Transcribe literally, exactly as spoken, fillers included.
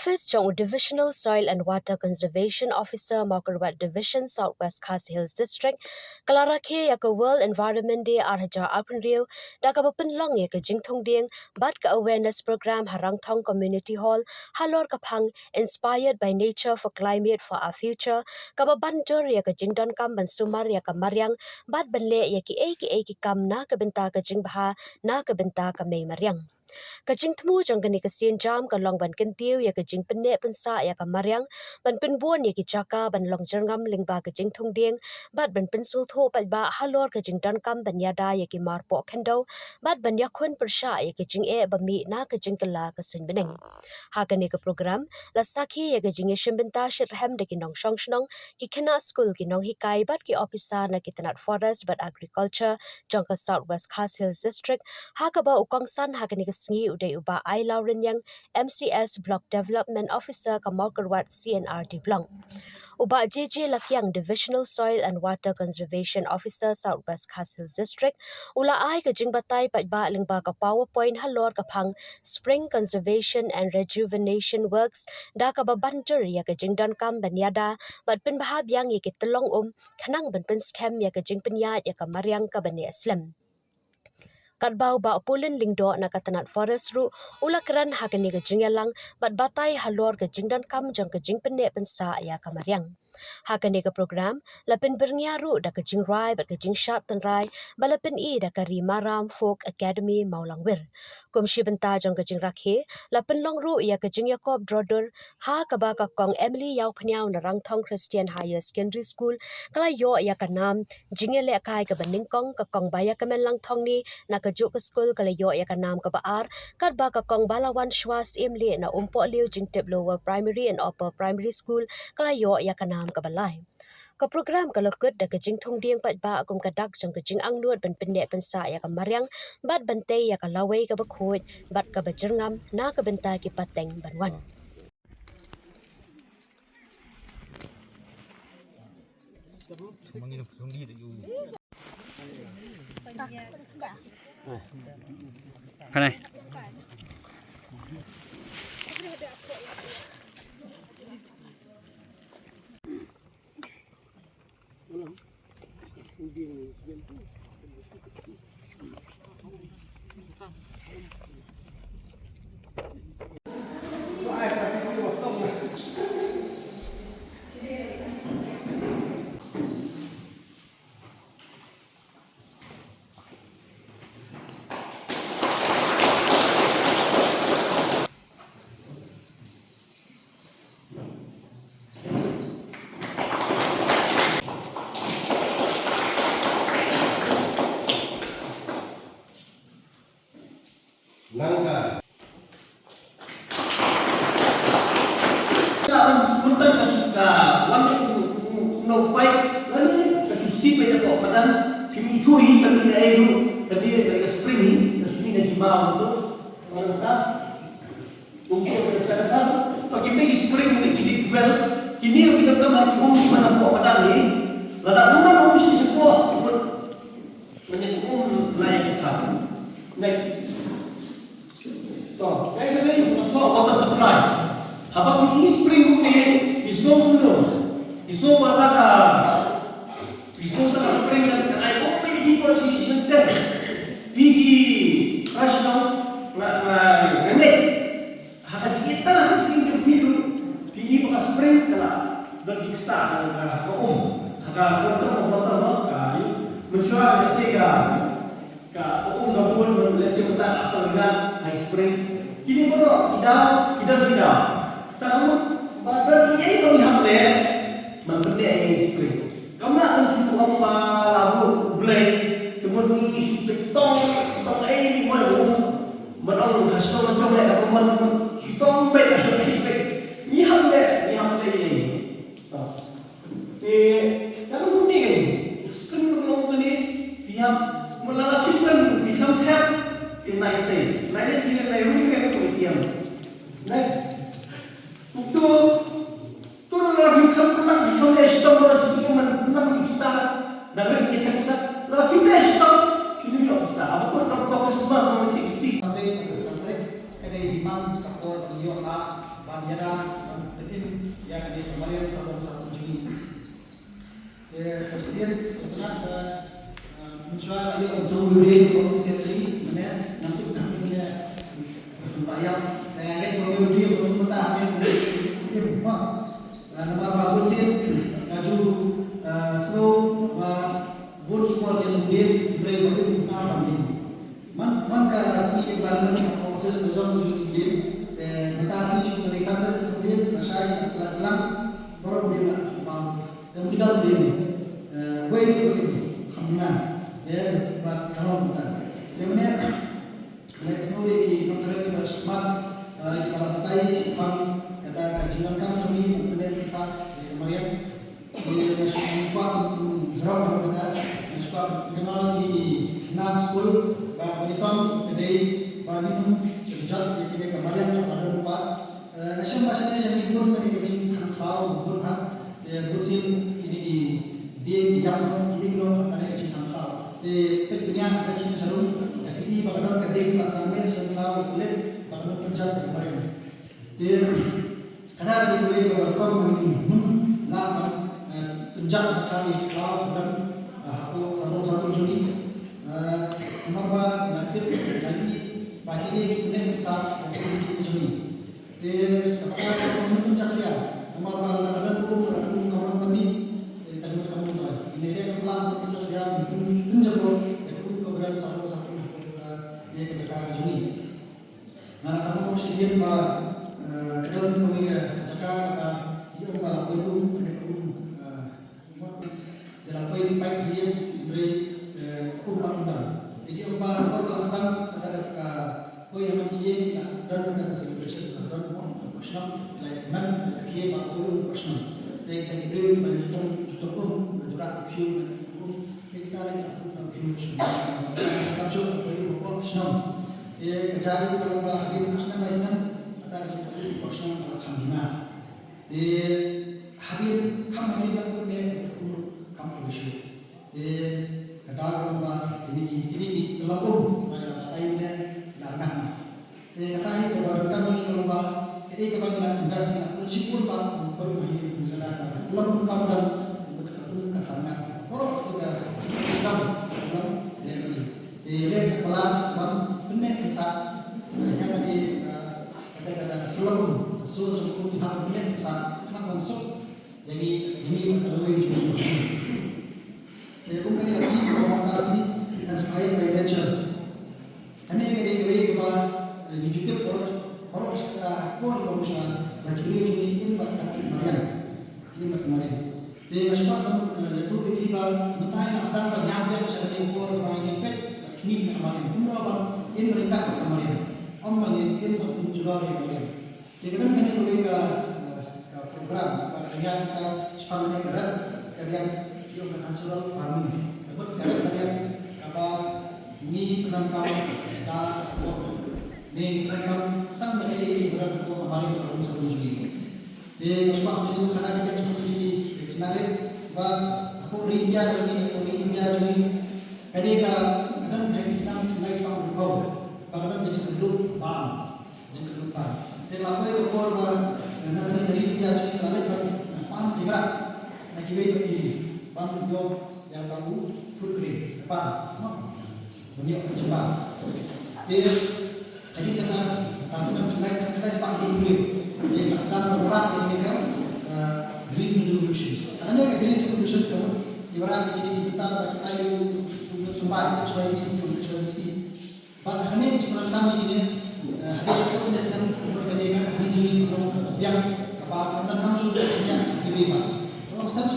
Office jong u Divisional Soil and Water Conservation Officer, Mawkyrwat Division, South West Khasi Hills District, ka la rakhe ïa ka World Environment Day ar hajar arphew hynriew da kaba pynlong ïa ka jingthung dieng bad ka awareness program ha Rangthong Community Hall halor ka phang Inspired by Nature for Climate for Our Future, kaba ban jur ïa ka jingdonkam ban sumar ïa ka mariang bad ban leh ïa kiei kiei ki kam na ka bynta ka jingbha na ka bynta ka mei mariang. Ka jingthmu jong kane ka sienjam ka long ban kyntiew ïa ka jingpynneh pynsah ïa ka mariang, ban pynbun ïa ki jaka ban long jyrngam lyngba ka jingthung dieng, bad ban pynsngewthuh paidbah halor ka jingdonkam ban ïada ïa ki marpoh khyndew bad ban ïakhun pyrshah ïa ka jingeh ba mih na ka jingkylla ka suiñ bneng. Ha kane ka program la sakhi ïa ka jingïashim bynta shitrhem da ki nongshong shnong, ki khynnah skul, ki nonghikai bad ki ophisar na ki tnat Forest bad Agriculture jong ka South West Khasi Hills District, ha kaba u kongsan ha kane ka sngi u dei u Bah Ailawrynïeng, M C S Block Development Officer ka Mawkyrwat C and R D Block. U Bah J J Lakiang, Divisional Soil and Water Conservation Officer, South West Khasi Hills District, u la ai ka jingbatai paidbah lyngba ka PowerPoint halor ka phang Spring Conservation and Rejuvenation Works, da kaba ban jur ïa ka jingdonkam ban ïada bad pynbha biang ïa ki tyllong um khnang ban pynskhem ïa ka jingpynïaid ïa ka mariang kaba neh slem. Katba u Bah Paulin Lyngdoh na ka tnat Forest ruh u la kren ha kane ka jingïalang bad batai halor ka jingdonkam jong ka jingpynneh pynsah ïa ka mariang. Ha kane ka program la pynbyrngia ruh da ka jingrai bad ka jingshad tynrai ba la pyni da ka Ri Maram Folk Academy Mawlangwir. Kum shi bynta jong ka jingrakhe la pynlong ruh ïa ka jingïakop drodur, ha kaba ka Kong Emily Ïawphniaw na Rangthong Christian Higher Secondary School ka la ïoh ïa ka nam jingïalehkai kaba nyngkong, ka Kong Baïakmen Langthongni na kajuh ka skul ka la ïoh ïa ka nam kaba ar, katba ka Kong Balawan Shuwa Syiemlieh na Umpohliew Jingtip Lower Primary and Upper Primary School ka la ïoh ïa ka nam kaba lai. Ka program ka la kut da ka jingthung dieng paidbah kum ka dak jong ka jingangnud ban pynneh pynsah ïa ka mariang bad ban tei ïa ka lawei kaba khuid bad kaba jyrngam na ka bynta ki pateng ban wan. Nangta. Ka, ka, wan, u, u, u, no, pai, wan, ka, si, pai, da, ko, padan, phim ithuh hi, kane, ka, eh, ru, kane, ka, ka spring hi, ka, si, na, jima, u, tu, wan, ka, u, tu, ka, ka, ka, to, kine, ki spring, ni, ki, ki, well, kine, ki, ka, ka, ma, ki, um, ki, ma, na, ko, padan, ni, lada, um, na, um, si, si, ko, Mynta kum lai ka tam. Next. To, kai ka dei, to, water supply. Haba phi spring kumne, phi sngew kumno? Phi sngew ba ka, phi sngew ba ka spring ka, ka ai kumne, phi ko si, si ter. Phi ki, crush no, nga, nga, nga ngeit. Ha ka jingïatar, ha ka jingïatar phi ruh, phi i ba ka spring ka la don jingstad ha ka, ha ka um, ha ka quantum of water, no, ka i. Mynshuwa lehse ka, ka, ka um ka bun, lehse mynta ka asal nga ha i spring. Kine baroh ki daw, ki daw, ki daw. Tang ba don ei ei ba ngi hap leh ban pyndep ïa i spring. Kam lah ban shu ong ba la buh U Blei, te mut ngi shu peit tong, tong ei ei mo. Ban ong ha shnong jong leh ka mon, shu tong beit, beit. Ngi hap leh, ngi hap leh ei ei. To. Te, ka long kumne, spring long kumne, phi hap, mo la la khim kan, phi kham thep, te nai sei. Nai ne, phi nai rung ne, ko tiam. Next. Uktu, Tun la phi kham pynlang, phi kham leh shitom, la shisien man pynlang ïa pisa. Dang ring ïa pisa. La phi leh shitom, phi ïoh pisa. Haba kut nongpop Christmas, nong thik thik. Ka dei ka san tarik, ka dei hynmen ka por ba ngi ïoh ha, Ïada ban pynim ïa kane ka Mariang Salom Satu Juni. Te ka sien ka tnat ka, eh, mynshuwa la ïoh uto u dei u secretary, mane, nang tu nang tu ne, ba ïa, eh, ngai ko u dei u mynta ne, eh, ma. Eh, namar ba bun sien ka ju, eh, sngew ba bun ki por ki ym dei, hynrei ba ïoh mynta ba dei. Man, man ka sngi ba leit office ka jong u Julie Lim, eh, mynta sngi shu ka dei Saturday, ka dei ka shai ka tla tlang, baroh dei la bam. Te mynta dei, eh, wei dei wei, kham na, eh, ba ka long mynta. Te mynne, leit sngewbha ïa ki nongtrei kiba shakhmat, eh, kiba la batai shaphang kata ka jingdonkam jong ngi, mynne sa, eh, Mariang. Nga sngewkwah ban jrong ha kane, nga sngewkwah ban kynmaw ïa ki khynnah skul ba nyngkong ka dei ba ngin ym pynjot ïa kane ka Mariang kaba don ba, eh, nga shem ba shane shane bun kane ka jingkhang khlaw bun ha. Te bun sien kine ki dieng ki ïap ki ing noh ha kane ka jingkhang khlaw. Te peit pynïaid ha ka jingshadum ïa ki ba ka don ka dieng ba sangeh sngewkhlaw ïa ka leh ba ka don pynjot ïa ka Mariang. Te kata ka dei kawei kaba rukom ba ngin ym lah ban, eh, pynjot ïa ka khlaw ka don, eh, hapoh Salom Satu jong ngi. Eh, namar ba nga tip nga ïohi ba kine ki neh ki sah ïa ka jong ngi. Te kata ka rukom ngin ym pynjot ïa namar ba lada ka don um, lada ka um kam wan ban mih, te ka don kam um ban. Kine dei ka plan pynjot ïa, ngin ym pynjot ïa ka um kaba don Salom Satu, eh, ïa ka jaka ka jong ngi. Nga la kynmaw shisien ba, eh, ka don kawei ka jaka kaba ki ong ba la poi um, kane ka um, eh, um, te la poi paip ïing, hynrei, eh, ka um la um dang. Te ki ong ba ka la sdang kata ka poi ha man ki ïing, la don kata ka celebration, la don um ka shnong, la ïa kmen, la ïa khie ba poi um ka shnong. Te kita ki briew ba nyngkong jutang um, ba ju rah khiew um, Te kita leh ka, ka, ka, ka, ka, ka, ka, ka, ka, shnong. Te ka jai ka long ba hadien ar snem lai snem, kata ka jingkyrkhu ka shnong ka la kham bha. Te hadien kham hadien ka kut ne ka kut kham kut shu. Te ka daw ka long ba kine ki, kine ki, ka long um, ba ka la batai ne, la ngam. Te kata hi kaba donkam ïa ngi ka long ba, kaei kaba ngi la invest, ngi la pynshim bun ba, pynpoi ma hi, ngi la da ka, ka long um kam dang, ka um ka sangat. Baroh kata ka kam, ka long leh ma ngi. Te leh ka la ban pyneh pynsah, ïa kata ka, kata ka long um, ka source of um, ngi hap pyneh pynsah, khnang ban suk ïa ngi, ïa ngi bad ka lawei jong ngi. Te kum kane ka theme kaba mynta shi, Inspired by Nature. Kane ka dei kawei kaba, eh, ngi ju tip baroh, baroh shi katta ha por ba mynshuwa ba ki briew ki im bad ka mariang. Ki im bad ka mariang. Te nga sngewbha ban, eh, ïathuh ïa phi ba mynta ngi la sdang ban ïaid beit sha kane ka por ba ngin peit bad khmih ïa ka mariang. Kumno ban im ryngkat bad ka mariang. Ym ba ngin im bad pynjulor ïa ka mariang. Te ka don kane kawei ka, eh, ka program, ka dang ïaid ka shaphang kane ka rep, ka riang, ki ong ka natural farming. Ka bud ka rep ka riang, kaba ngi pyndonkam da ka support. Ngi pyndonkam tang da kaei kaei ba don hapoh ka Mariang Salom Satu jong ngi. Te nga sngewbha ban ïathuh khana kawei shaphang ki, ki khynnah rit, ba hapoh ri India jong ngi, hapoh ri India jong ngi. Ka dei ka, ka don ha ki snem khyndai spah phew, ba ka don ka jingkyrduh bam. Jingkyrduh bam. Te la poi ka por ba, eh, na kane ka ri India jong ngi la leit ban, eh, pan jingïarap na kiwei pat ki ri. Ban ïoh ïa ka u food grain, ka pan. Ban ïoh ka jingbam. Te ka dei kata, ka dei kata, kata, kata spah ki ri. Te ka start ban wanrah ïa kane ka, eh, Green Revolution. Kane ka Green Revolution ka mut ïa wanrah ïa kine ki bynta ba ki ai u, u, u, symbai, H Y D, H Y D C. Bad ha kane ka jingpyndonkam ïa kine, eh, hadien katto katne snem, kumba kane ka, ka ri jong ngi ka long ka biang kaba pyndonkam shuh shuh ïa ki riewpar. Ka long self